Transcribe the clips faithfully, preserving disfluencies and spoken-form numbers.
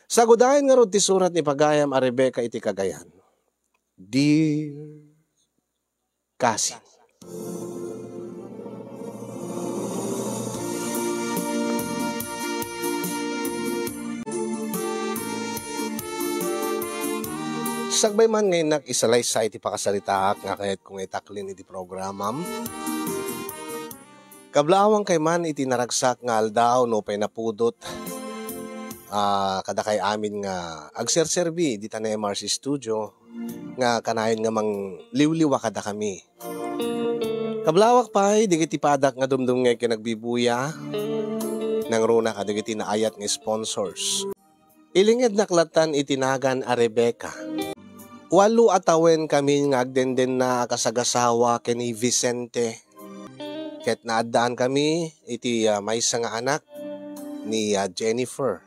Sagudayen ngarud ti surat ni pagayam a Rebecca iti Cagayan. Dear Kasin. Sakbay man nga innak isalaysay ti pakasaritaak nga kayatko nga itaklin iti programam, kablaawangkay man iti naragsak nga aldaw no pay napudot, ah, kadakay amin nga agserserbi dita na M R C studio nga kanayon nga mangliwliwa kadakami. Kablawak pay, dagiti padak nga dumdumngeg ken agbibuya, nangruna kadagiti naayat nga sponsors. Ilingednak lattan iti nagan a Rebecca. Walo a tawen kami nga agdendenna a kasagasawa ken ni Vicente. Ket naaddankami iti, ah, maysa nga anak ni, ah, Jennifer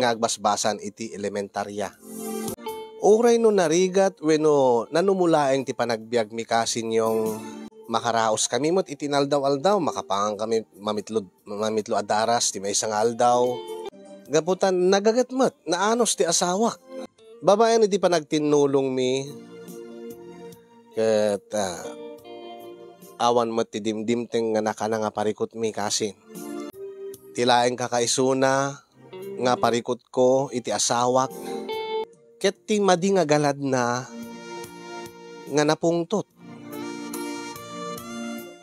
nga agbasbasan iti elementarya. Uray no narigat wenno nanumulaeng ti panagbiagmi, Kasin Yong, makaraos kami met iti inaldaw-aldaw, makapangan kami mamitlod-, mamitlo a daras ti maysa nga aldaw. Gapu ta nagaget met, naanus ti asawak. Babaen iti panagtinnulongmi, ket, ah, awan met ti dimdimteng nga nakana nga parikutmi, Kasin. Ti laeng kakaisuna nga parikutko iti asawak, ket ti madi nga galadna nga napungtot.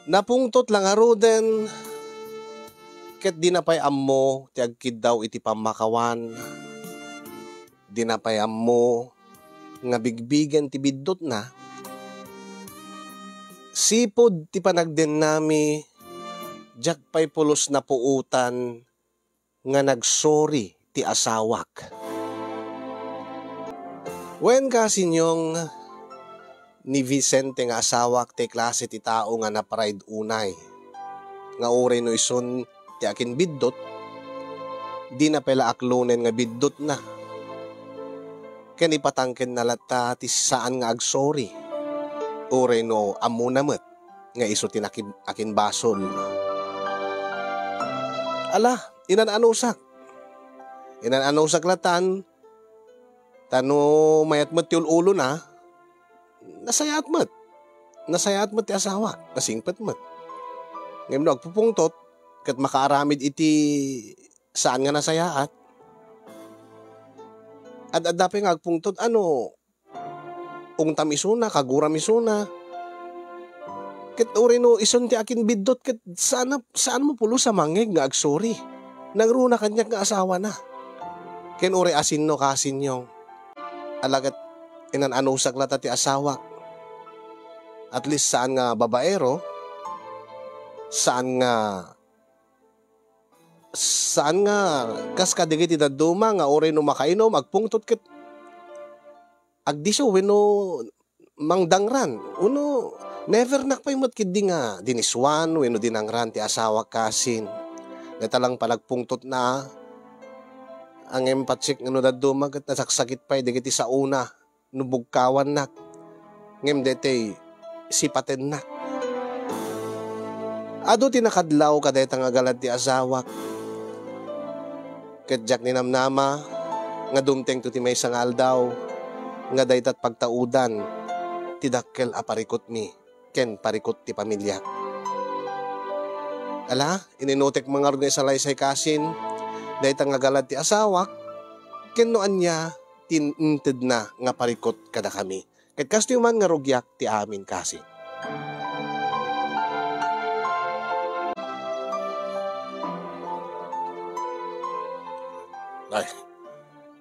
Napungtot la ngaruden, ket dina pay ammo ti agkiddaw iti pammakawan. Dina pay ammo nga bigbigen ti biddutna. Sipud ti panagdennami, diak pay pulos napuotan nga nagsorry ti asawak. Wen, Kasin Yong, ni Vicente nga asawak ti klase ti tao nga na-pride unay, nga uray no isun ti akinbiddut, dina pay la aklonen nga biddutna. Ken ipatangkenna latta ti saan nga agsorry, uray no ammona met nga isu ti nakin-, akinbasol. Ala, inan-anusak. Inan-anusak latan, ta no mayat met ti ul-ulona, nasayaat met. Nasayaat met ti asawak, nasingpet met. Ngem no agpupungtot, ket makaaramid iti saan nga nasayaat, ad-adda pay nga agpungtot, ano, ungtam isuna, kaguram isuna. Ket uray no isun ti akinbiddut, ket saan, saan mo pulos a mangngeg nga agsorry. Nangruna kaniak nga asawana. Ken uray asinno, Kasin Yong. Ala ket inan-anusak latta ti asawak. At least saan nga babaero, saan nga, saan nga kas kadagiti dadduma nga uray no makainom, agpungtot ket agdisso wenno mangdangran. Wenno never nak pay met ketdi nga diniswan wenno dinangran ti asawak, Kasin. Dayta lang panagpungtotna, ngem patsik nga no dadduma ket nasaksakit pay dagiti saona no bugkawannak, ngem daytoy sipatennak. Adu ti nakadlaw kadayta nga galad ti asawak. Ket diak ninamnama nga dumtengto ti maysa nga aldaw nga daytat pagtaudan ti dakkel a parikutmi ken parikut ti pamiliak. Ala, ininutek man ngarud nga isalaysay, Kasin, dayta nga galad ti asawak, ken no ania ti intedna nga parikut kadakami. Ket kastoy man nga rugiak ti amin, Kasin. Ay,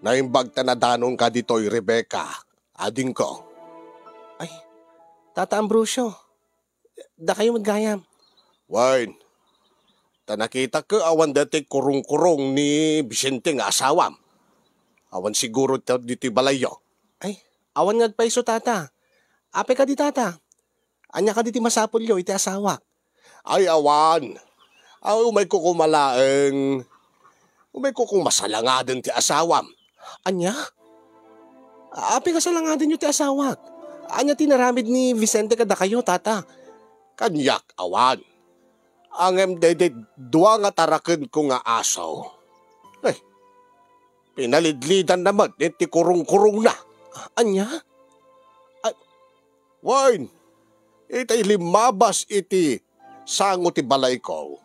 naimbag ta nadanonka ditoy, Rebecca, adingko. Ay, Tata Ambrosio, dakayo met gayam. Wen, ta nakitak awan daytoy kurong-kurong ni Vicente nga asawam. Awan siguro ta ditoy balayyo. Ay, awan nga agpayso, Tata. Apay kadi, Tata? Ania kadi ti masapulyo iti asawak? Ay, awan. Ay, umayko koma laeng. Umayko koma salangaden ti asawam. Ania? Apay nga salangadenyo ti asawak? Ania ti inaramid ni Vicente kadakayo, Tata? Kaniak, awan. Ngem daydi dua nga tarakenko nga aso. Ay, Pinalidlidanna met iti kurungkurungna. Ania? Ay, wen, itay limmabas iti sango ti balayko,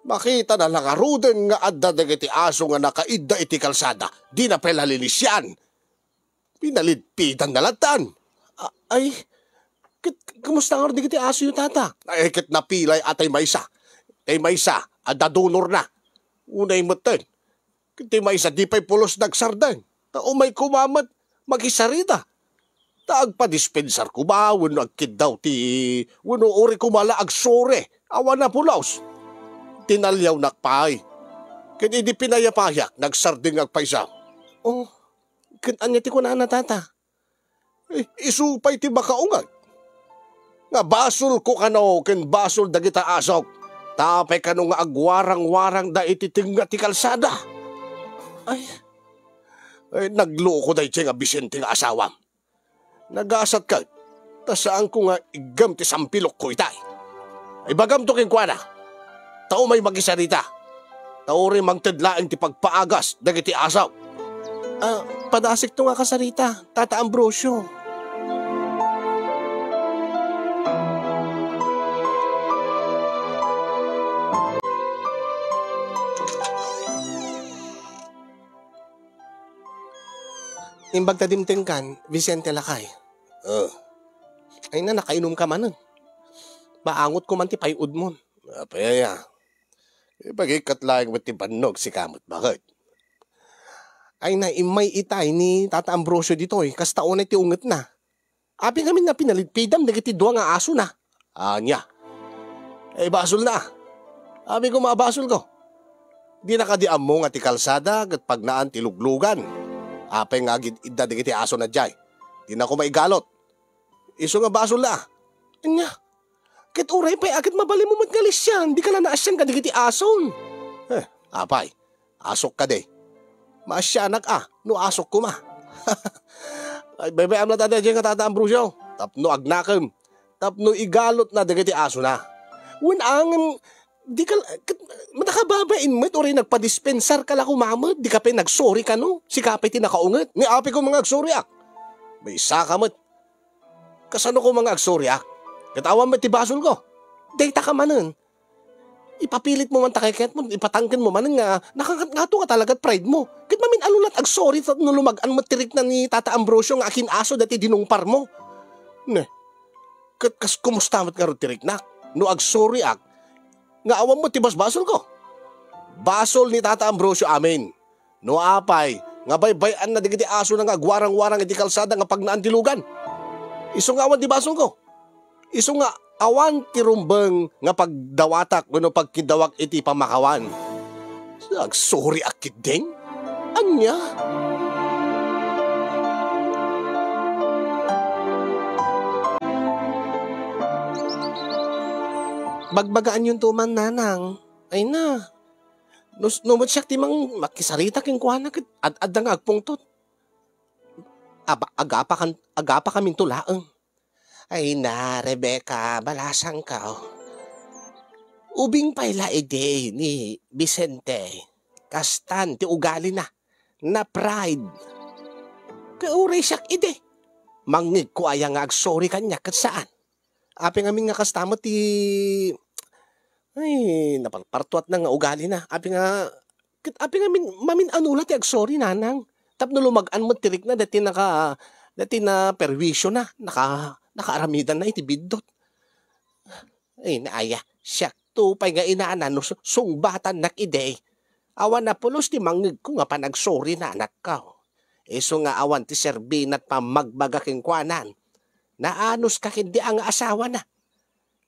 makitana la ngaruden nga adda dagiti aso nga nakaidda iti kalsada. Dina pay la linisian. Pinalidpidanna lattan. A-, ay, ket kumusta ngarud dagiti asoyo, Tata? Ay, ket napilay a tay maysa. Tay maysa, adda donorna. Unay metten. Ket tay maysa, di pay pulos nagsardeng. Ta umay koma met makisarita. Ta agpadispensar koma wenno agkiddaw ti, wenno uray koma la agsuri. Awan a pulos. Tinaliawnak pay. Ket idi pinayapayak, nagsardeng nga agpayso. Oh, ket ania ti kunana, Tata? I-, isu pay ti makaunget. Nga basolko kano ken basol dagita asok. Ta apay kano nga agwarang-warangda iti tengnga ti kalsada? Ay, ay, nagloko daytoy nga Vicente nga asawam. Nagasat ket, ta saanko nga iggem ti sampilokko itay. Ibagamto kenkuana, ta umay makisarita. Ta uray mangted laeng ti pagpaagas dagiti asaw. Ah, padasikto nga kasarita, Tata Ambrosio. Imbag ta dimtengkan, Vicente lakay. Ah. Ay na, nakainumka manen. Maangotko man ti pay-udmon. Apay aya? Ibagik ket laeng met ti bannog, sika met, baket? Ay na, immay itay ni Tata Ambrosio ditoy, kasta unay ti ungetna. Apay ngamin nga pinalidpidam dagiti dua nga asona? Ania? Eh, basolna. Apay koma a basolko? Dina kadi ammo nga ti kalsada ket pagnaan ti luglugan? Apay nga agid-idda dagiti asona diay? Dina koma igalot. Isu nga basolna. Ania? Ket uray pay a ket mabalinmo met nga lisian, dika la naasian kadagiti asom. Eh, apay? Asok kadi? Maasianak a, no asok koma. Ay, baybay-am latta daydiay nga Tata Ambrosio. Tapno agnakem. Tapno igalotna dagiti asona. Wen a ngem, dika la, ket, madakababain met, uray nagpadispensar ka la koma met, dika pay nagsori kano, sika pay ti nakaunget. Ni apay koma nga agsoriak? Maysaka met. Kasano koma nga agsoriak? Ket awan met ti basolko. Dayta ka manen. Ipapilitmo man ta kayatmo, ipatangkenmo manen nga nakangatngato nga talaga ti pride mo. Ket mamin-ano lat agsori tapno lumag-an met ti rikna ni Tata Ambrosio nga akin-aso daytoy dinungparmo. Ne. Ket kas kumusta met ngarud ti riknak? No agsoriak, nga awan met ti basbasolko. Basol ni Tata Ambrosio amin. No apay nga baybay-anna dagiti asona nga agwarang-warang iti kalsada nga pagnaan ti lugan? Isu nga awan ti basolko. Isu nga awan ti rumbeng nga pagdawatak wenno pagkiddawak iti pamakawan. Agsoriak ketdin? Ania? Bagbagaanyonto man, nanang. Ay na. No, no met siak ti mang-, makisarita kenkuana ket ad-adda nga agpungtot. Aba, agapakan-, agapakaminto laeng. Ay na, Rebecca, balasangko. Ubing pay la idi ni Vicente. Kastan ti ugalina. Na-pride. Ket uray siak idi. Mangngegko aya nga agsori kaniak ket saan? Apay ngamin nga kasta met ti, ay, naparpartuatna nga ugalina. Apay nga, ket apay ngamin, mamin-ano la ti agsori, nanang. Tapno lumag-an met ti rikna, daytoy naka-, daytoy naperwisiona, naka-, nakaaramidanna iti biddut. Ay, naaya, siakto pay nga inana no su-, sungbatannak idi. Awan a pulos ti mangngegko nga panagsori, nanakko. Isu nga awan ti serbina ti pammagbaga kenkuana. Naanuska ketdi a nga asawana.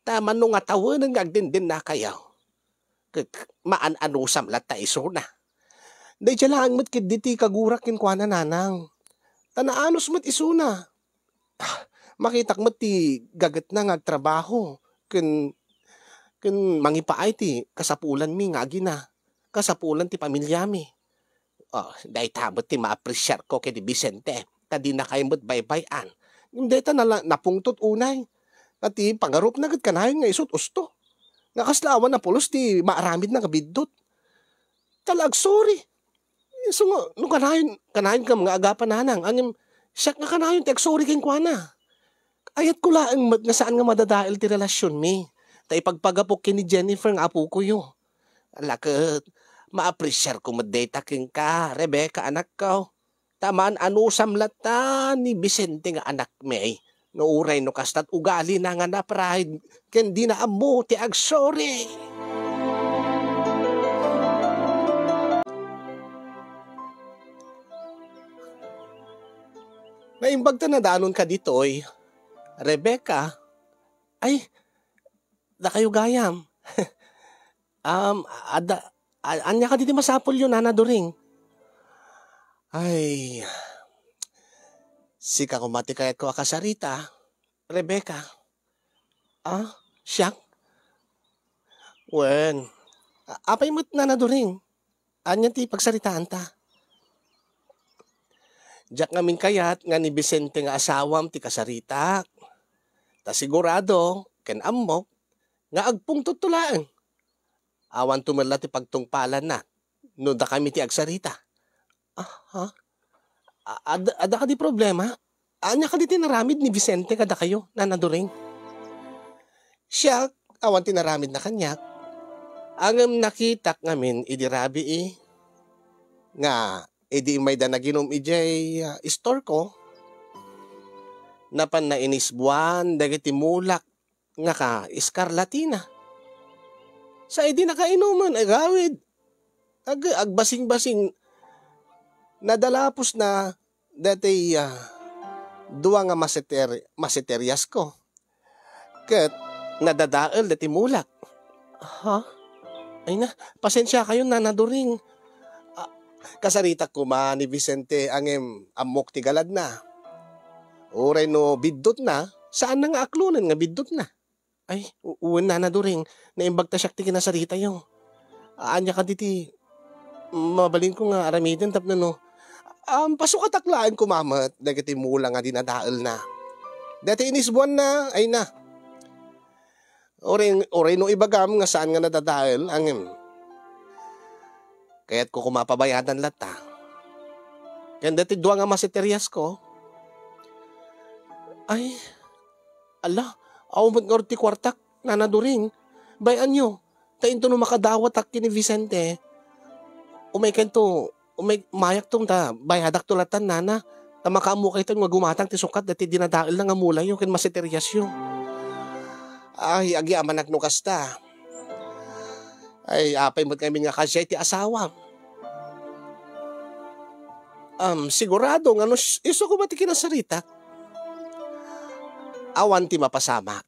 Ta mano nga tawenen nga agdendennakayo, ket maan-anusam latta isuna. Daydiay laeng met ketdi ti kagurak kenkuana, nanang. Ta naanus met isuna. Ah, makitak met ti gagetna nga agtrabaho ken, ken mangipaay ti kasapulanmi nga agina, kasapulan ti pamiliami. Oh, dayta met ti maapresiarko ken ni Vicente, ta dinakayo met baybay-an. Ngem dayta nala-, napungtot unay. Ket ti pangarupna ket kanayon nga isu ti usto. Nga kasla awan a pulos ti maaramidna nga biddut. Ta la agsori. So nga, no kanayon, kanayon ka nga agapa nanang, ngem siak nga kanayon ti agsori kenkuana. Ayatko laeng met nga saan nga madadael ti relasionmi, ta ipagpagapok ken ni Jennifer nga apokoyo. Ala ket, maapresiarko met dayta kenka, Rebecca, anakko. Ta maan-anusam latta ni Vicente nga anakmi, no uray no kasta't ugalina nga na-pride ken dina ammo ti agsori. Naimbag ta nadanonka ditoy, Rebecca. Ay, dakayo gayam. Um, adda, a-, ania kadi ti masapulyo, Nana Doring? Ay, sika koma ti kayatko a kasarita, Rebecca. Ah, siak? Wen, a-, apay met, Nana Doring? Ania ti pagsaritaanta? Diak ngamin kayat nga ni Vicente nga asawam ti kasaritak. Ta sigurado, ken ammok, nga agpungtotto laeng. Awanto met la ti pagtungpalanna no dakami ti agsarita. Ah, ha? A-, ad-, adda kadi problema? Ania kadi ti naramid ni Vicente kadakayo, Nana Doring? Siak, awan ti naramidna kaniak. Ngem nakitak ngamin idi rabii nga idi immayda naginum idiay, ah, istorko, napanna inisbuan dagiti mulak nga ka-eskarlatina. Sa idi nakainuman, agawid, ag-, agbasingbasing, nadalapusna dati, ah, dua nga maseter-, maseteriasko. Ket nadadael dati mulak. Ha? Ay na, pasensiakayon, Nana Doring. Ah, kasaritak koma ni Vicente ngem ammok ti galadna. Uray no biddutna, saanna nga aklonen nga biddutna. Ay, u-, wen, Nana Doring, naimbag ta siak ti kinasaritayo. Ania kadi ti mabalinko nga aramiden tapno no, um, pasukatak laeng koma met dagiti mula nga dinadaelna. Dati inisbuanna, ay na. Uray, uray no ibagam nga saan nga nadadael, ngem kayatko koma pabayadan latta. Ken dati dua nga maseteriasko, ay, ala, awan met ngarud ti kuartak, Nana Doring. Bay-anyo, ta intono makadawatak ken ni Vicente, umaykento, umay-, mayakto ta bayadakto latta, Nana. Ta makaammokayto nga gumatang ti sukat dati dinadaelna nga mulayo ken maseteriasyo. Ay, agyamanak no kasta. Ay, apay met ngamin nga kasdiay ti asawam? Um, sigurado nga no s-, isu koma ti kinasaritak, awan ti mapasamak.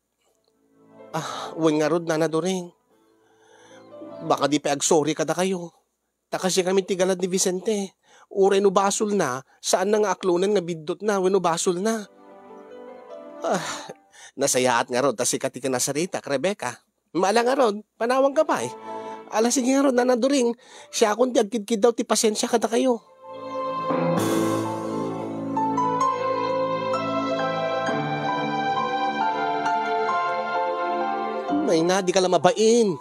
Ah, wen ngarud, Nana Doring. Baka di pay agsori kadakayo. Ta kasikami ti galad ni Vicente. Uray no basolna, saanna nga aklonen nga biddutna wenno basolna. Ah, nasayaat ngarud ta sika ti kinasaritak, Rebecca. Ala ngarud, panawanka pay. Ala, sige ngarud, Nana Doring, siakon ti agkidkiddaw ti pasensia kadakayo. Ay na, dika la mabain.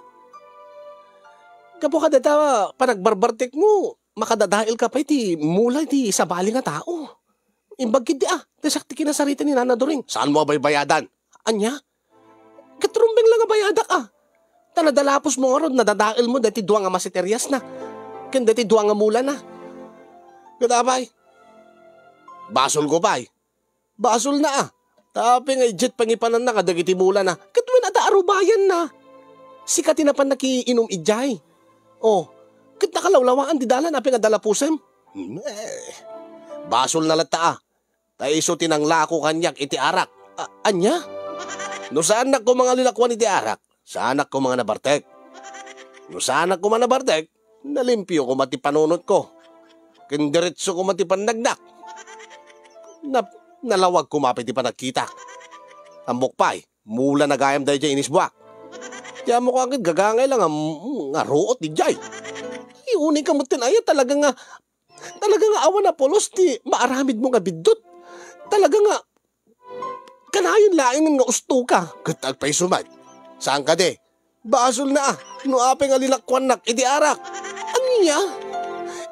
Gapu kadata panagbarbartekmo, makadadaelka pay ti mula iti sabali nga tao. Imbag ketdi a, ta siak ti kinasarita ni Nana Doring. Saanmo a baybayadan? Ania? Ket rumbeng la nga bayadak a. Ta nadalapusmo ngarud, nadadaelmo daytoy dua nga maseteriasna ken daytoy dua nga mulana. Ket apay? Basolko pay. Basolna a. Ta apay nga idiay pangipananna kadagiti mulana ket wen adda arubayanna? Sika ti napan nakiinum idiay. O, ket nakalawlawaan ti dalan apay nga adda lapusem? Hmm, eh, basolna latta a. Ta isu ti nanglako kaniak iti arak. A-, ania? No saannak koma nga lilakuan iti arak, saanak koma nga nabartek. No saanak koma nabartek, nalimpio koma ti panunotko. Ken diretso koma ti pannagnak. Nap-, nalawag koma pay ti panagkitak. Ammok pay, mula na gayam daydiay inisbuak. Ti ammok a ket gagangay la nga, nga ruot idiay. Iunay ka met ten aya, talaga nga, talaga nga awan a pulos ti maaramidmo nga biddut. Talaga nga kanayon laengen nga usto ka. Ket agpayso met. Saan kadi? Basolna a, no apay nga lilakuannak iti arak. Ania?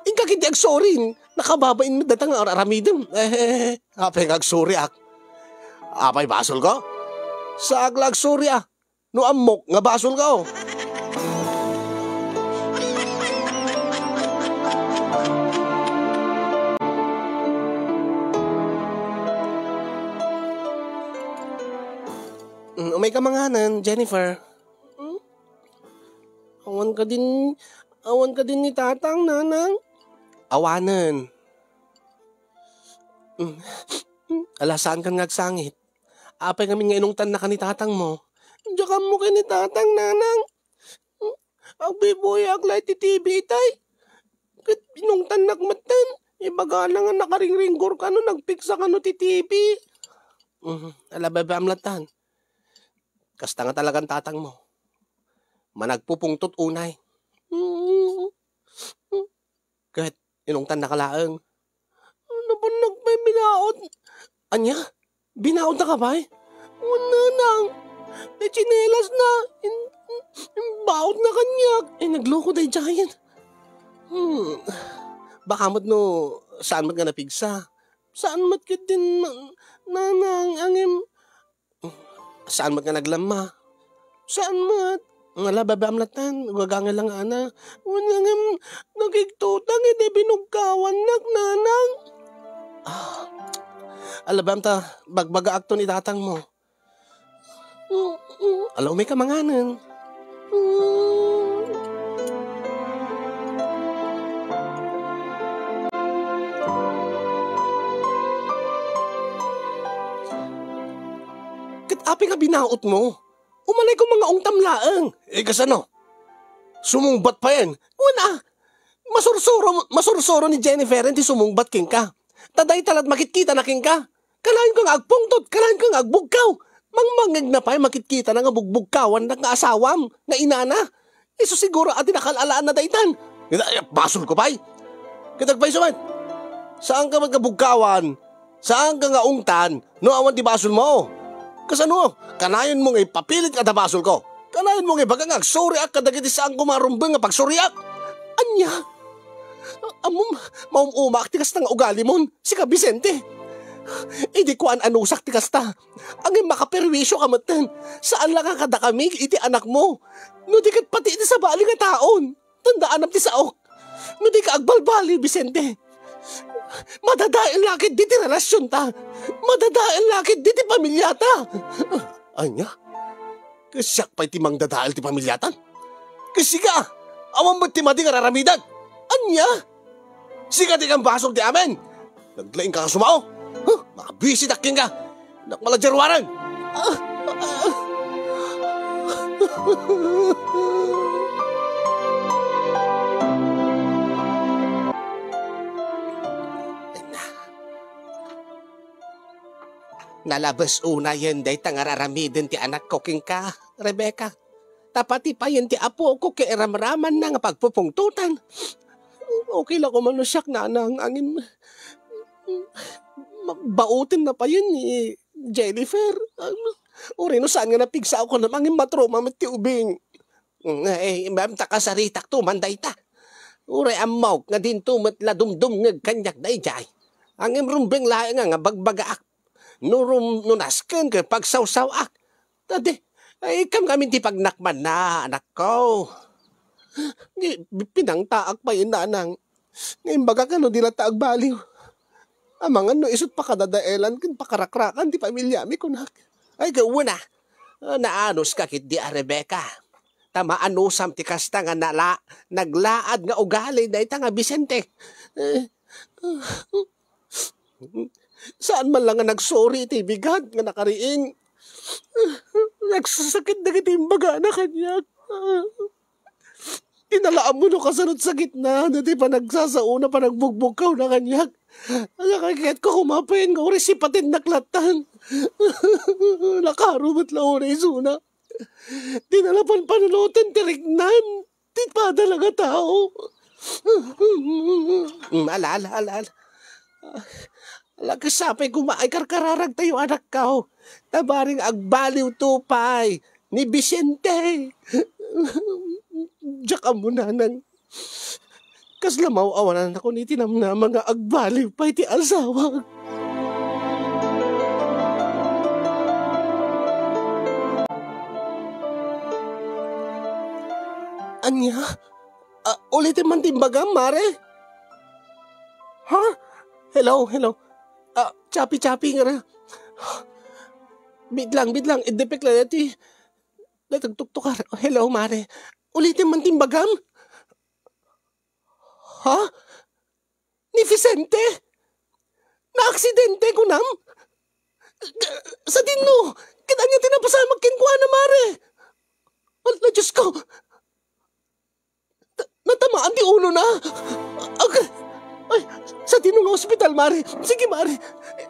Inka ketdi agsurin. Nakababain met dayta nga ar-aramidem. Eh, apay nga agsuriak? Apay basolko? Saak la agsuri a. No ammok nga basolko. Mm, umayka manganen, Jennifer. Hmm? Awan kadin, awan kadin ni Tatang, Nanang? Awanen. Mm. Ala, saankan nga agsangit? Apay ngamin nga inungtannaka ni Tatangmo? Diak ammo ken ni Tatang, Nanang. Agbibuyaak la iti T V itay. Ket inungtannak metten. Ibagana nga nakaringringgor kano, nagpiksa kano ti T V. Mm, ala, babaam lattan. Kasta nga talagan Tatangmo. Managpupungtot unay. Mm. Ket inungtannaka laeng. Nabannak pay binaot. Ania? Binaotnaka pay? Wen, Nanang. Ti tsinelasna. In-, inbaotna kaniak. Ay, nagloko daydiayen. Hmm. Baka met no saan met nga napigsa. Saan met ketdin, Nanang, ngem Saan met nga naglamma? Saan met? Ala, babaam lattan, gagangay la nga ana. Wen ngem, nakigtutang iti binugkawannak, Nanang. Ah, ala, babaam ta, bagbagaakto ni Tatangmo. Ala, umayka manganen. Ket apay nga binaotmo? Umanay koma nga ungtam laeng. Eh, kasano? Sumungbat payen. Wen a, masursuro, masursuro ni Jennifer ti sumungbat kenka. Ta dayta la't makitkitana kenka. Kanayon ka nga agpungtot, kanayon ka nga agbugkaw. Mangmangngegna pay makitkitana nga bugbugkawannak nga asawam, nga inana. Isu siguro a ti nakal-alaanna daytan. Ket, ay, basolko pay. Ket agpayso met. Saanka met nga bugkawan, saanka nga ungtan, no awan ti basolmo. Kasano? Kanayonmo nga ipapilit nga adda basolko. Kanayonmo nga ibaga nga agsuriak kadagiti saan koma a rumbeng nga pagsuriak. Ania? Ammom, maum-umaak ti kasta nga ugalimon, sika, Vicente. Idi kuan, anusak ti kasta. Ngem makaperwisio ka metten. Saan la nga kadakami iti anakmo. No di ket pati iti sabali nga taon. Tandaanam ti saok. No di ka agbalbaliw, Vicente, madadael la ketdi ti relasionta. Madadael la ketdi ti pamiliata. Ania? Ket siak pay ti mangdadael ti pamiliatan? Ket sika, awan met ti madi nga ar-aramidek. Ania? Sika ti kambasol ti amin. Naglaing ka nga sumao. Huh, makabuisit a kenka. Nakmaladiaruaran. Nalabes unayen dayta nga ar-aramiden ti anakko kenka, Rebecca. Ta pati payen ti apoko ket iramramanna nga pagpupungtotan. Okay la koma no siak, Nanang, ngem ma-, baotenna payen ni Jennifer. Uray no saan nga napigsa a kunam, ngem matroma met ti ubing. Ay, ma'am, ta kasaritakto man dayta. Uray ammok nga dinto met la dumdumngeg kaniak daydiay. Ngem rumbeng laeng nga bagbagaak. No rum-, no nasken ket pagsawsaw-ak. Ta di, ay, ikkam ngamin ti pagnakmanna, anakko. Di, pinangtaak pay, Nanang. Nga imbagak a no di latta agbaliw. Amangan no isut' pakadadaelan ken pakarakrakan ti pamiliami, kunak. Ay, gauna. Naanus ka ketdi a Rebecca. Ta maanusam ti kasta nga nala-, naglaad nga ugali dayta nga Vicente. Eh, saan man la nga nagsuri iti bigat nga nakariing. Nagsasakit dagiti imbagana kaniak. Inalaammo no kasano ti sakitna, no ti panagsasaona, panagbugbugkawna kaniak. Ania, kayatko koma payen nga uray sipatennak lattan. Nakaro met la uray isuna. Di na la panpanunoten ti riknan ti padana nga tao. Mm, ala, ala, ala, ala. Ala, kasta pay koma ay karkararagtayo, anakko. Ta bareng agbaliwto pay ni Vicente. Diak ammo, Nanang. Kasla maaw-awanakon iti namnama nga agbaliw pay ti asawak. Ania? Ah, ulitem man ti imbagam, Mare? Ha? Hello, hello. Ah, chapi-chapi nga ra. Bitlang, bitlang, idepek la dati. Natagtuktukar. Hello, Mare. Ulitem man ti imbagam? Ha? Ni Vicente? Naaksidente, kunam? Sadino? Ket ania ti napasamak kenkuana, Mare? Ala, Diyos ko! Ta-, natamaan ti ulona? Ag-, ay, sadino nga ospital, Mare? Sige, Mare.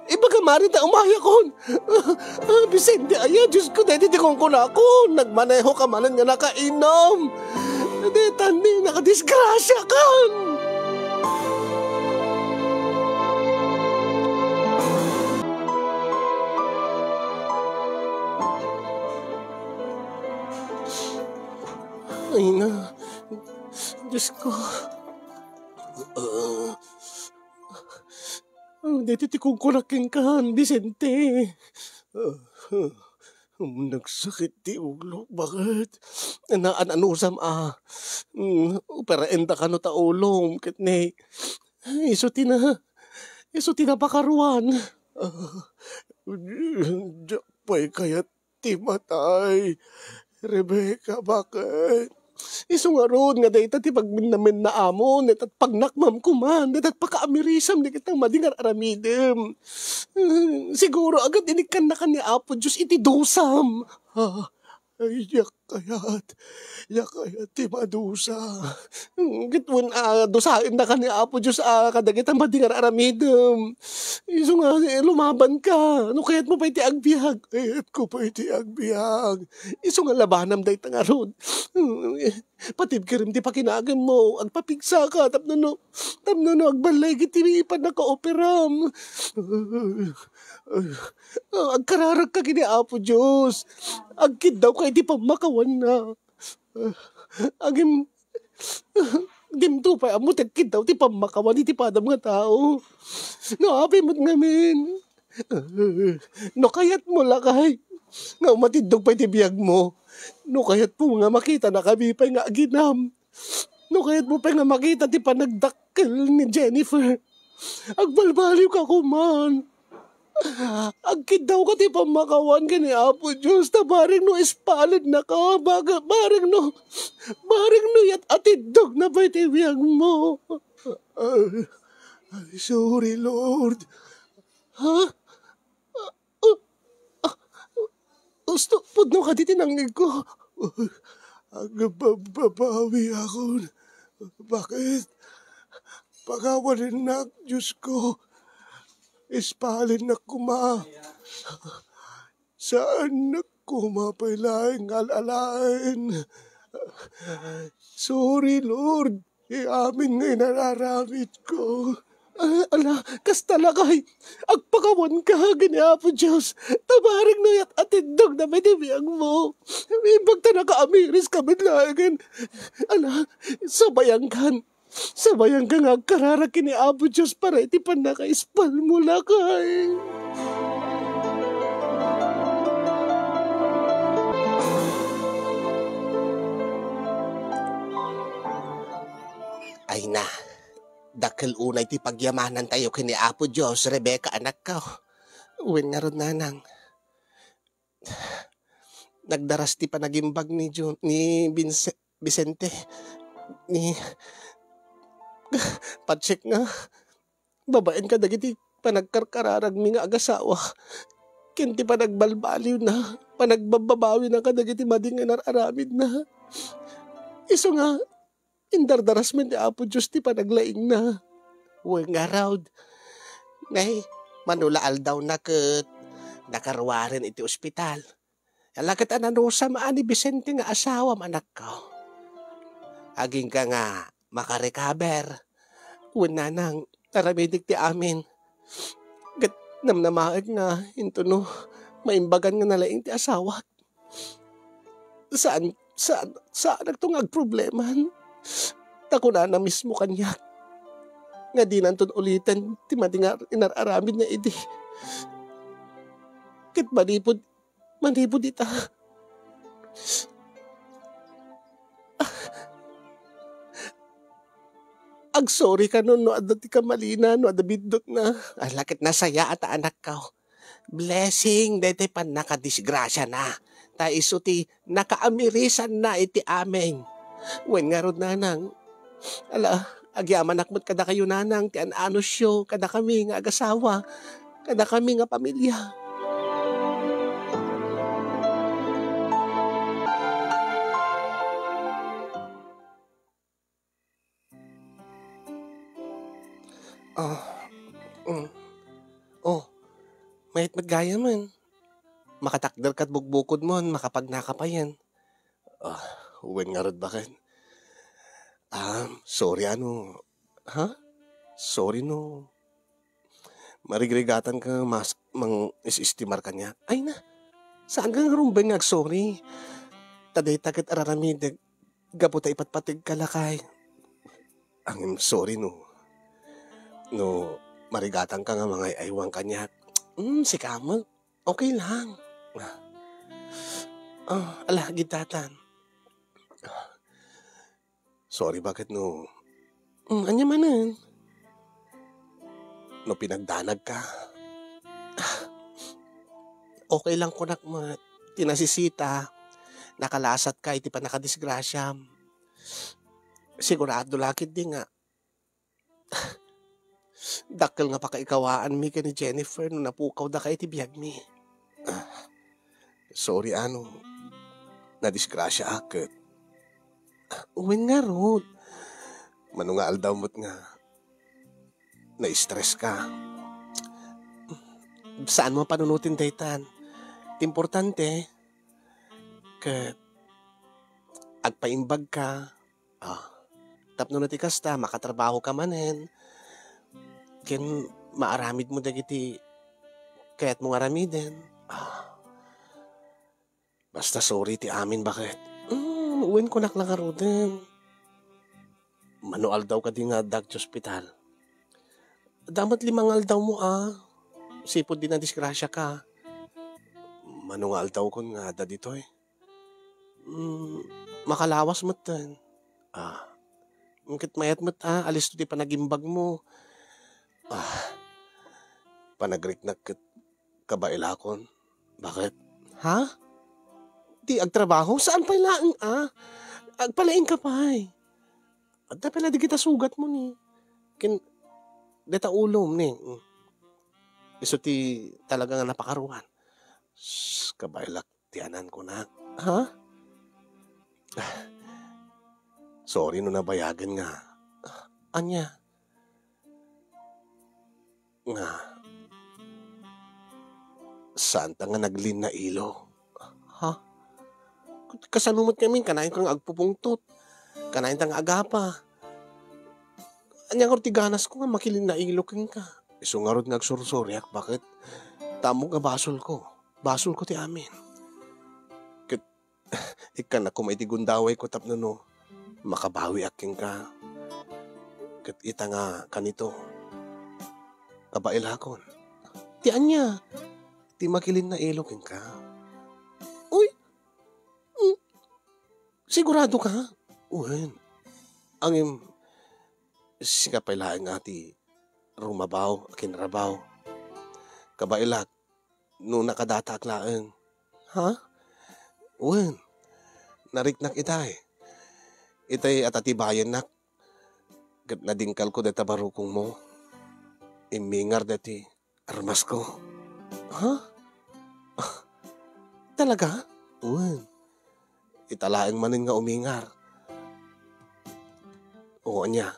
Ibaga, Mare, ta umayakon. Ah, Vicente, aya, Diyos ko, daydi ti kunkunakon. Nagmaneho ka manen nga nakainom. Daytan ni nakadisgrasiakan. Ay na, Diyos ko. Ah, daydi ti kunkunak kenka, Vicente. Ah, nagsakit ti ulo. Bakit? Naan-anusam a. Mm, operaenda kano ta ulom, ket ne, isu ti na, isu ti napakaruan. Ah, diak pay kayat ti matay. Rebecca, bakit? Isu ngarud nga dayta ti pagminamennaamon, dayta pagnakmam koman, dayta pakaamirisam dagiti madi nga ar-aramidem. Siguro, agad inikkannakan ni Apo Dios iti dusam. Ah, ay, diak kayat. Diak kayat ti madusa. Ket wen a, dusaennakan ni Apo Dios a kadagiti madi nga ar-aramidem. Isu nga, eh, lumabanka. No kayatmo pay ti agbiag, kayatko pay ti agbiag. Isu nga labanam dayta ngarud. Patibkerem ti pakinagemmo. Agpapigsaka tapno no, tapno no agballeg iti pannakaoperam. Agkararagka ken ni Apo Dios. Agkiddawka iti pammakawanna. Agim-, dimto pay ammo ti agkiddaw ti pammakawan iti padam nga tao. No apay met ngamin. No kayatmo, lakay, nga umatiddog pay ti biagmo. No kayatmo nga makitanakami pay nga aginam. No kayatmo pay nga makita ti panagdakkel ni Jennifer. Agbalbaliwka koman. Agkiddawka ti pammakawan ken ni Apo Dios, ta bareng no ispalennaka, baga-, bareng no, bareng no yat-atiddogna pay ti biagmo. Ay, ay, sorry, Lord. Ha? Ah, ah, ah, usto, pudno kadi ti nangngegko. Agbabbabawiakon. Bakit? Pakawanennak, Dios ko. Ispalennak koma. Saannak koma pay laeng nga al-alaen. Sorry, Lord. Ti amin nga inararamidko. Ah, ala, kasta lakay, agpakawanka ken ni Apo Dios, ta bareng no yat-atiddogna pay ti biagmo. Imbag ta nakaamiriska met laengen. Ala, sabayankan. Sabayanka nga agkararag ken ni Apo Dios para iti pannakaispalmo, lakay. Ay na, dakkel unay ti pagyamanantayo ken ni Apo Dios, Rebecca, anakko. Wen ngarud, nanang, nagdaras ti panagimbag ni Jun-, ni Vince-, Vicente, ni Patsek nga babaen kadagiti panagkarkararagmi nga agasawa, ken ti panagbalbaliwna, panagbababawina kadagiti madi nga inar-aramidna. Isu nga, indardaras met ni Apo Dios ti panaglaingna. Wen ngarud, ngay, mano la aldawna ket nakaruaren iti ospital. Ala ket ananusam a ni Vicente nga asawam, anakko. Agingga nga makarecover. Wen nanang, aramidek ti amin. Ket namnamaek nga intono maimbagan nga nalaing ti asawak. Saan, saan, saanakto nga agprobleman. Ta kunana mismo kaniak nga dinanton uliten ti madi nga inar-aramidna idi. Ket manipud, manipud ita, agsorry kanon no adda ti kamalina, no adda biddutna. Ala ket nasayaat a anakko. Blessing daytoy pannakadisgrasiana. Ta isu ti nakaamirisanna iti amin. Wen ngarud, nanang, ala, agyamanak met kadakayo, nanang, ti an-anusyo kadakami nga agasawa, kadakami nga pamilia. Ah, mm. Oh, mayat met gayamen. Makatakder kad bukbukodmon, makapagnaka payen. Ah, wen ngarud, baket. Ah, sorry ano. Ha? Sorry no. Marigrigatanka mas-, mang-is-estimar kaniak. Ay na, saanka nga rumbeng nga agsorry. Ta dayta ket araramidek gapu ta ipatpategka, lakay. Ngem sorry no, no marigatanka nga mangay-aywan kaniak. Mm, sika met. Okay lang. Ah, ala, gidatan. Sorry, baket no. Mm, ania manen? No pinagdanagka. Okay lang kunak met. Ti nasisita, nakalasatka iti pannakadisgrasiam. Sigurado la ketdi nga dakkel nga pakaikawaanmi ken ni Jennifer no napukawdaka iti biagmi. Ah, sorry, ano. Nadisgrasiaak ket. Wen ngarud. Mano nga aldaw met nga na-stress ka. Saanmo a panunoten daytan. Ti importante, ket agpaimbag ka. Ah, tapno no ti kasta, makatrabaho ka manen. Ken maaramidmo dagiti kayatmo nga aramiden. Ah, basta sorry ti amin, baket. Mm, wen kunak la ngaruden. Mano aldaw kadi nga adda ti ospital? Adda met lima nga aldawmo a. Sipud di nadisgrasiaka. Mano nga aldawkon nga adda ditoy? Mm, makalawas metten. Ah, ket mayat met a, alisto ti panagimbagmo. Ah, panagriknak ket kabaelakon. Baket? Ha? Di agtrabaho? Saan pay laeng a? Agpalaingka pay. Adda pay la dagita sugatmo ni. Ken, deta ulom ni. Mm. Isu ti talaga nga napakaruan. Sus, kabaelak ti anan kunak. Ha? Sorry no nabayagen nga. Ania? Nga, saanta nga naglinnailo? Ha? Kasano met ngamin, kanayon ka nga agpupungtot? Kanayon ta nga agapa? Ania ngarud ti ganasko nga makilinnailo kenka? Isu ngarud nga agsursoriak, baket? Ta ammok nga basolko. Basolko ti amin. Ket ikkannak koma iti gundawayko tapno no makabawiak kenka. Ket ita nga kanito, kabaelakon. Ti ania? Ti makilinnailo kenka. Uy! Mm. Sigurado ka? Wen. Ngem, sika pay laeng a ti rumabaw a kinrabaw. Kabaelak, no nakadataak laeng. Ha? Wen, nariknak itay. Itay a tatibayennak. Ket nadingkalko dayta barukongmo. Immingar daytoy armasko. Ha? Ah, talaga? Wen. Ita laeng manen nga umingar. O, ania?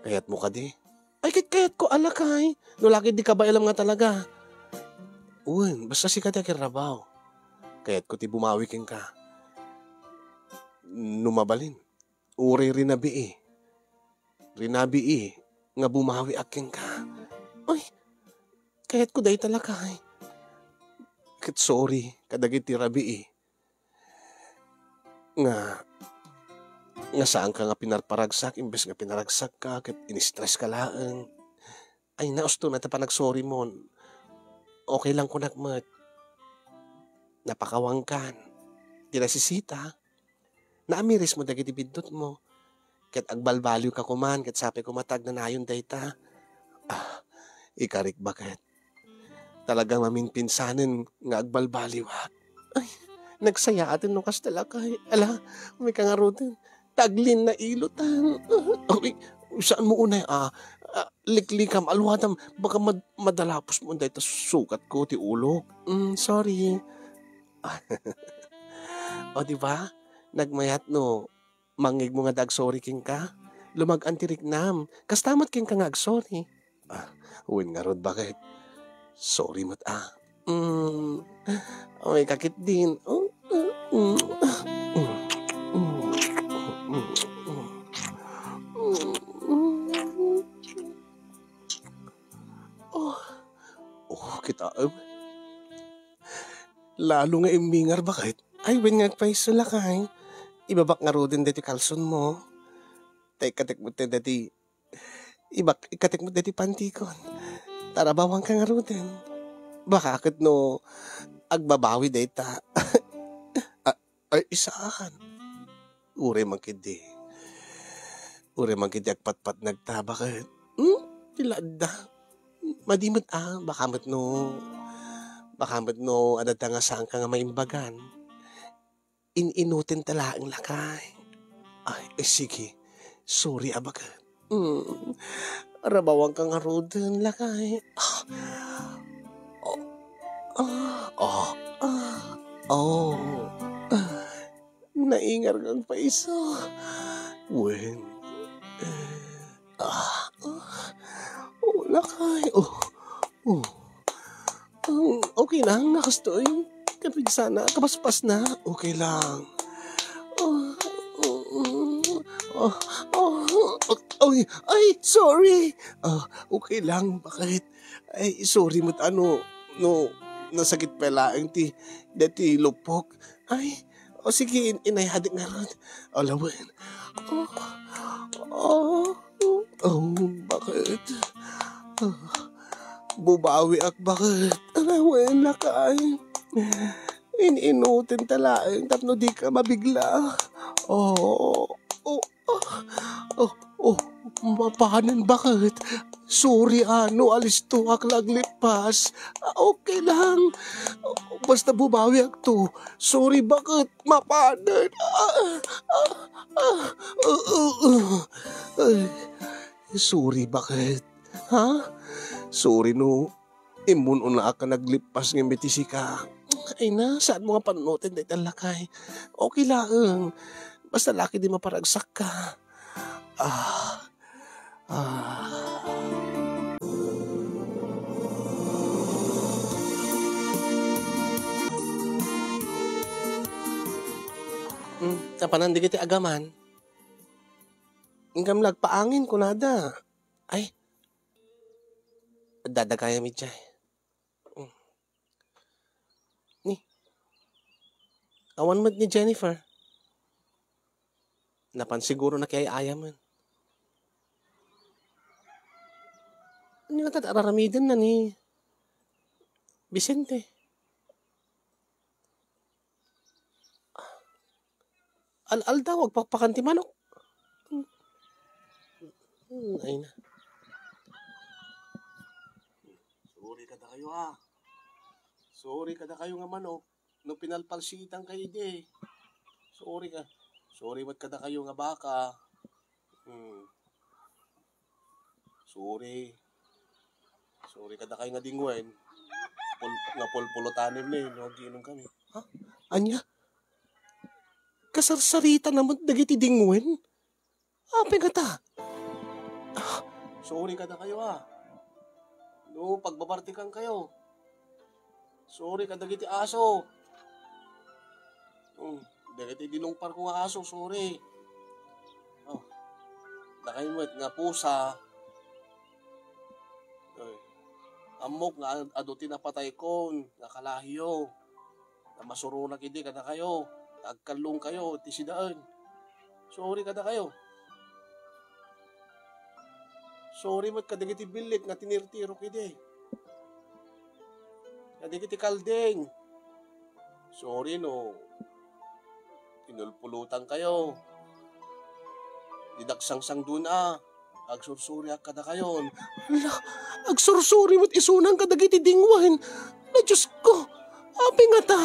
Kayatmo kadi? Ay, ket kayatko a, lakay. No la ket di kabaelam nga talaga. Wen, basta sika ti akirrabaw. Kayatko ti bumawi kenka. No mabalin, uray rinabii. Rinabii nga bumawiak kenka. Ay, kayatko dayta, lakay. Ket sorry kadagiti rabii nga nga saanka nga pinarparagsak, imbes nga pinaragsakka, ket in-stress ka laeng. Ay, na, usto na ta panagsorry mon. Okay lang kunak met. Napakawangkan. Ti nasisita, naamiris mo dagiti biddut mo. Ket agbalbaliw ka kuman, ket sapay koma ta agnanayon dayta. Ah, ikarik baket. Talaga maminpinsanen nga agbalbaliwak. Ay, nagsayaaten no kasta lakay. Ala, umay ka ngaruden. Taglin na ilutan. Ay, saan mo unay, ah? Ah, liklikam, aluadam. Baka mad-, madalapos mo dayta sukat ko ti ulok. Mm, sorry. O, di ba? Nagmayat no mangngeg mo nga da agsorry kenka. Lumag-an ti riknam. Kasta met kenka nga agsorry. Ah, wen ngarud, baket. Sorry met, ah. Mm. Umay ka ketdin. Oh, mm. Oh, oh, kitaem. Lalo nga immingar, baket. Ay, wen nga agpayso lakay. Ibabak ngaruden daytoy kalsonmo. Ta ikkatek met daytoy, ibak-, ikkatek met daytoy pantikon. Tarabawanka ngaruden. Baka ket no agbabawi dayta. Ah, ay, saan? Uray man ketdi. Uray man ketdi agpatpatnagta, baket. Hmm? Ti la adda. Madi met, ah, baka met no, baka met no adda nga saanka nga maimbagan. In-inutenta laeng lakay. Ay, eh, sige. Sorry a, baket. Hmm. Rabawanka ngaruden lakay. Ah. Oh. Ah. Oh. Ah. Oh. Ah. Naingar nga agpayso. Wen. Ah, ah. Oh, lakay. Oh. Oh. Um, okay lang, nakastoy. Kapig sana, kabaspas na. Okay lang. Oh, oh, oh, oh, oh, ay, ay, sorry. Ah, okay lang, baket? Ay, sorry met ano, no, nasakit pa laeng ti, dati lupok. Ay, o sige, in-, inayadi ngarud. O, lawen. Oh, oh, oh, baket? Ah, bubawiak, baket? Lawen, lakay. In-inutenta laeng tapno dika mabigla. Oh, oh, Oh, oh, oh, mapanen, baket? Sorry, ah, no alistoak la aglippas. Ah, okay lang. Basta bubawiakto. Sorry, baket? Mapanen. Ah, ah, ah, ah, ah, ah. Ay, sorry, baket? Ha? Sorry no immun-unaak a naglippas ngem iti sika. Ay na, saanmo nga panunoten dayta lakay. Okay laeng. Basta la ketdi maparagsakka. Ah. Ah. Hmm, napanan dagiti agaman. Inggam la agpaangin, kunada. Ay, adda gayam idiay. Hmm. Ni, awan met ni Jennifer. Napan siguro nakiay-ayamen. Ania ngata ti araramidenna ni Vicente? Al-aldaw, agpakpakan ti manok. Hmm. Hmm, ay na. Sorry kadakayo, ah. Sorry kadakayo nga manok. No pinalpalsitan kayo idi. Sorry ka. Sorry met kadakayo nga baka. Hmm. Sorry. Sorry kadakayo nga dingwen. Pul-, nga pulpulotanem ni, no, agiinom kami. Ha? Ania? Kasarsarita na met dagiti dingwen? Apay ngata? Ah, sorry kadakayo, ah. No, pagbabartikan kayo. Sorry kadagiti aso. Hmm, dagiti dinungparko nga aso, sorry. Oh, dakayo met nga pusa. Ay, ammok nga ad-, adu ti napataykon nga kalahiyo. Nga masuronak idi kadakayo, nga agkallongkayo iti sidaen. Sorry kadakayo. Sorry met kadagiti billit nga tinirtirok idi. Kadagiti kalding. Sorry no pinulpulutankayo. Didak sangsangduna. Agsursoriak kadakayon. Ala, agsursori met isunan kadagiti dingwen. Ay, Diyos ko, apay ngata?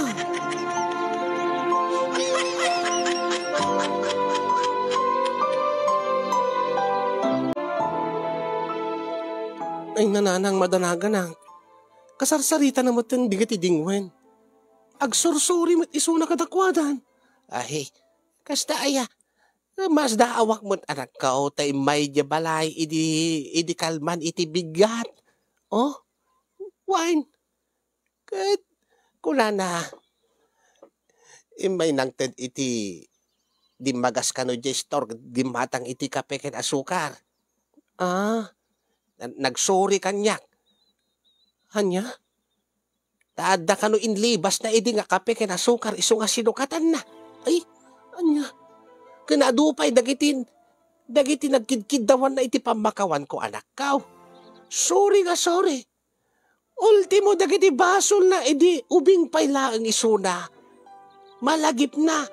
Ay, nanang, madanaganak. Kasarsarita na met dagiti dingwen. Agsursori met isuna kadakuadan. Ay, kasta aya, Masdaawak met, anakko, ta immay diay balay idi, idi kalman iti bigat. Oh, wen. Ket kunana, immay nangted iti dimmagas kano diay store, dimmatang iti kape ken asukar. Ah, na-, nagsori kaniak. Ania? Ta adda kano inlibasna idi nga kape ken asukar isu nga sinukatanna. Ay, ania? Ken adu pay dagiti, dagiti nagkidkiddawanna iti pammakawanko, anakko. Sorry nga sorry. Ultimo dagiti basolna idi ubing pay laeng isuna. Malagipna.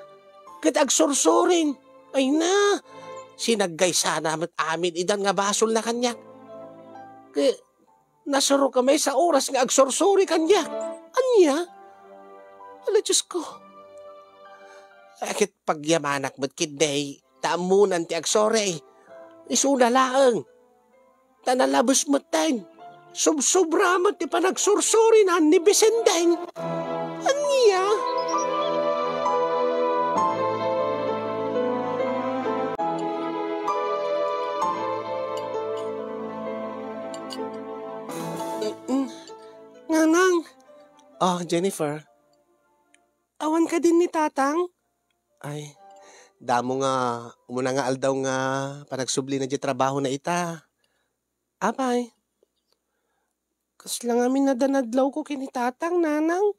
Ket agsursurin. Ay na, sinaggaysana met amin idan nga basolna kaniak. Ket Nasurok a maysa oras nga agsursori kaniak. Ania? Ala, Diyos ko. Ay, ket pagyamanak met ketdi, ta ammonan ti agsori. Isuna laeng. Ta nalabes met ten. Subsobra met ti panagsursorinan ni Vicente. Ania? Mm. Nanang. Ah, Jennifer. Awan kadin ni Tatang? Ay, damo nga, umuna nga aldaw nga panagsublina diay trabahona ita. Apay? Kasla ngamin a nadlawko ken ni Tatang, Nanang.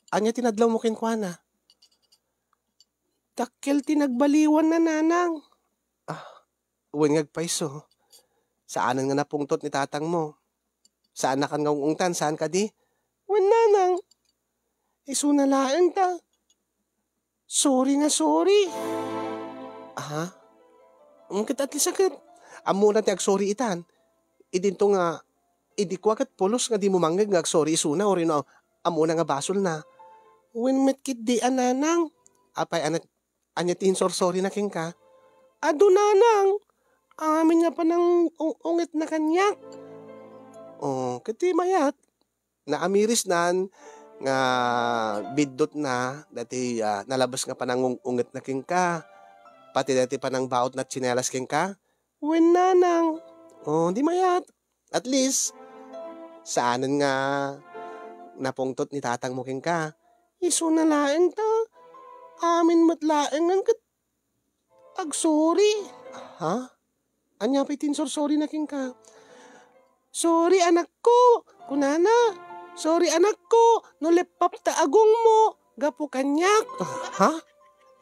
Ania ti nadlawmo kenkuana? Dakkel ti nagbaliwanna, Nanang. Ah, wen nga agpayso. Saanen nga napungtot ni Tatangmo. Saannakan nga ung-ungtan, saan kadi? Wen, Nanang. Isuna laeng ta. Sorry nga sorry. Aha? Mm, ket at least a ket ammona ti agsori itan. Idinto nga, idi kua ket pulos nga dimo mangngeg nga agsori isuna, wenno ammona nga basolna. Wen met ketdi a, Nanang. Apay, ania, ania ti insursorina kenka? Adu, Nanang. Amin nga panang-ung-ungetna kaniak. Oh, ket di mayat. Naamirisnan nga biddutna dati, ah, nalabes nga panangung-ungetna kenka, pati dati panangbaotna tsinelas kenka? Wen, Nanang. Oh, di mayat. At least, saanen nga napungtot ni tatangmo kenka. Isuna laeng ta, amin met laengen ket agsori. Ha? Ania pay ti insursorina kenka? "Sorry, anakko," kunana. "Sorry, anakko, no leppapta agongmo gapu kaniak." Ha?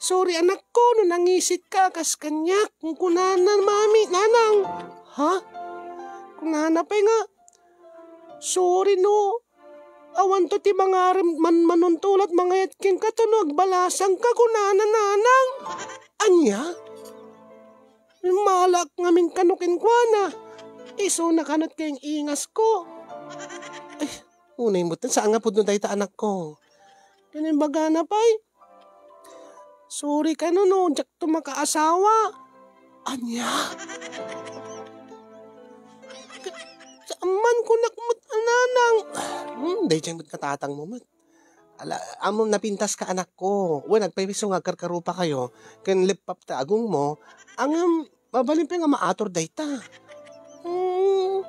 "Sorry, anakko, no nangisitka kas kaniak," kunana, mami, nanang. Ha? Kunana pay nga, "Sorry no awanto ti mangarem man manuntulat mangayat kenka ta no agbalasangka," kunana, nanang. Ania? Malak ngamin kano kenkuana. Isuna kanat ken ingasko. Ay, unay met, saan nga pudno dayta, anakko. Ken imbagana pay, "Sorry kano no diakto makaasawa." Ania? Saan man kunak met a nanang. Hmm, daydiay met nga tatangmo met. Ala, ammom napintaska, anakko. Wen, agpayso nga agkarkarupakayo ken leppapta agongmo, ngem mabalin pay nga maatur dayta. Hmm,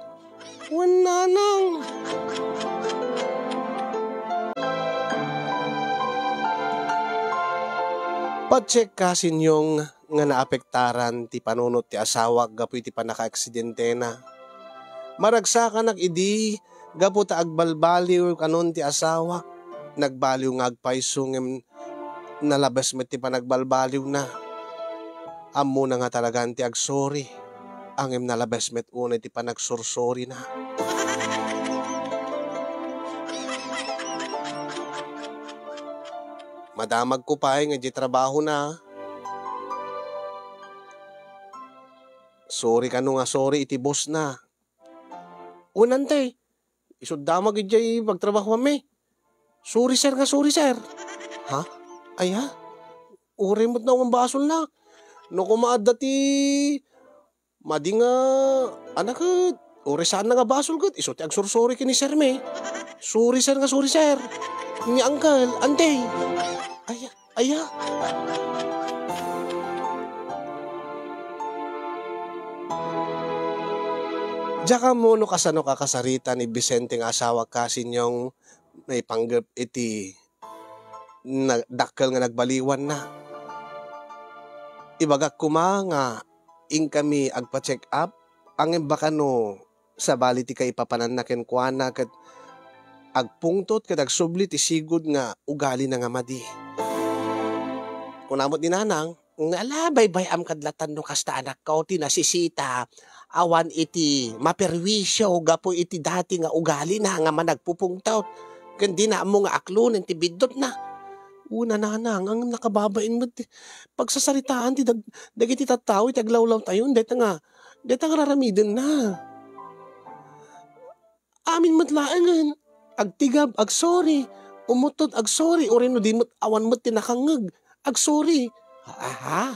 wen, nanang. Patiekka, Sinyong, nga naapektaran ti panunot ti asawak gapu iti pannakaaksidentena. Maragsakanak idi gapu ta agbalbaliw kanon ti asawak. Nagbaliw nga agpayso ngem nalabes met ti panagbalbaliwna. Ammona nga talagan ti agsorry, ngem nalabes met unay ti panagsorsorina. Madamagko pay nga idiay trabahona, sorry kano nga sorry iti bossna. Wen, ante, isut' damag idiay pagtrabahoanmi. Sorry, sir, nga sorry, sir. Ha? Aya? Uray met no awan basolna. No koma adda ti madi nga, ania ket, uray saanna nga basol ket isu ti agsorsorry ken ni sir mi. Sorry, sir, nga sorry, sir. Ni uncle, ante. Aya, aya. Diak ammo no kasano kakasarita ni Vicente nga asawak, Kasinyong, naipanggep iti na-, dakkel nga nagbaliwanna. Ibagak koma nga inkami agpa-check up, ngem baka no sabali ti kaipapananna kenkuana ket agpungtot ket agsubli ti sigud nga ugalina nga madi. Kuna met ni Nanang, nga ala, baybay-am kad latan no kasta, anakko, ti nasisita, awan iti maperwisyo gapu iti dati nga ugalina nga managpupungtot, ken dina ammo nga aklonen ti biddutna. Una, Nanang, ngem nakababain met ti pagsasaritaan ti dag-, dagiti tattao iti aglawlawtayon, dayta nga, dayta nga raramidenna. Amin met laengen, agtigab, agsorry, umuttot, agsorry, uray no di met awan met ti nakangngeg, agsorry. Aha.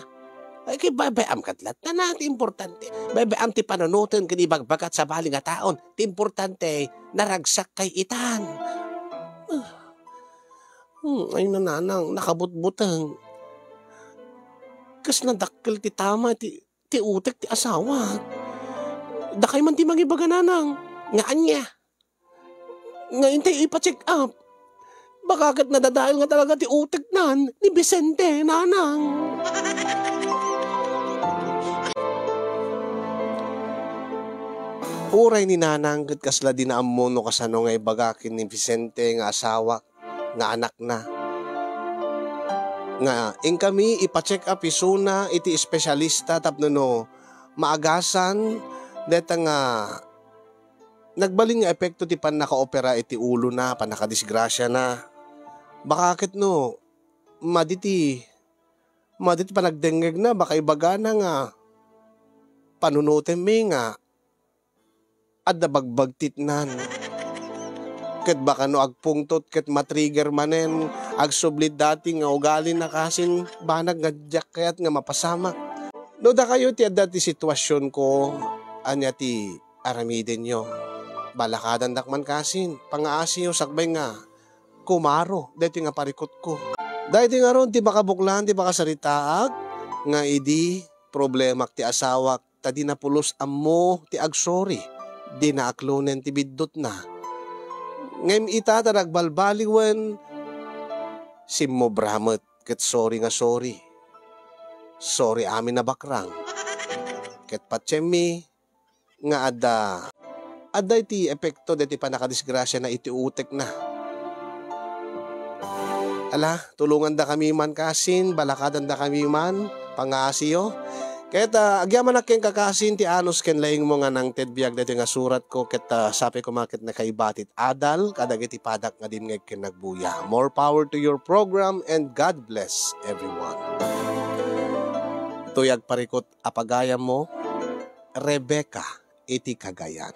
Ay, kay baybay-am ket latta na ti importante. Baybay-am ti panunoten ken ibagbagat sabali nga taon. Ti importante, naragsakkay itan. Ah. Hmm, ay, Nanang, nakabutbuteng. Kas nadakkel ti tama ti ti utek ti asawak. Dakay man ti mangibaga, Nanang, nga ania? Nga intay ipa-check up. Baka ket nadadael nga talaga ti uteknan ni Vicente, Nanang. Uray ni Nanang ket kasla di naammo no kasano nga ibaga ken ni Vicente nga asawak nga anakna. Nga inkami ipa-check up isuna iti espesyalista tapno no maagasan dayta nga nagbalin nga epekto ti pannakaopera iti ulona, pannakadisgrasiana. Baka ket no madi ti, madi ti panagdengngegna, baka ibagana nga panunotenmi nga adda bagbagtitnan. Ket baka no agpungtot ket matrigger manen, agsubli dati nga ugalina kasin banag nga diak kayat nga mapasamak. No dakayo ti adda ti situasionko, ania ti aramidenyo? Balakadandak man kasin, pangaasiyo sakbay nga kumaro daytoy nga parikutko. Daytoy ngarud ti makabuklan ti makasaritaak nga idi problemak ti asawak, ta dina pulos ammo ti agsorry, dina aklonen ti biddutna. Ngem ita ta nagbalbaliwen, simmobra met ket sorry nga sorry. Sorry amin a bakrang. Ket patiemmi nga adda, adda iti epekto daytoy pannakadisgrasiana iti utekna. Ala, tulongandakami man kasin, balakadandakami man, pangaasiyo. Ket, ah, agyamanak kenka kasin ti anus ken laingmo nga nangted biag daytoy nga suratko ket, ah, sapay koma ket nakaibati ti adal kadagiti padak nga dimngeg ken nagbuya. More power to your program and God bless everyone. Toy agparikut a pagayammo, Rebecca iti Cagayan.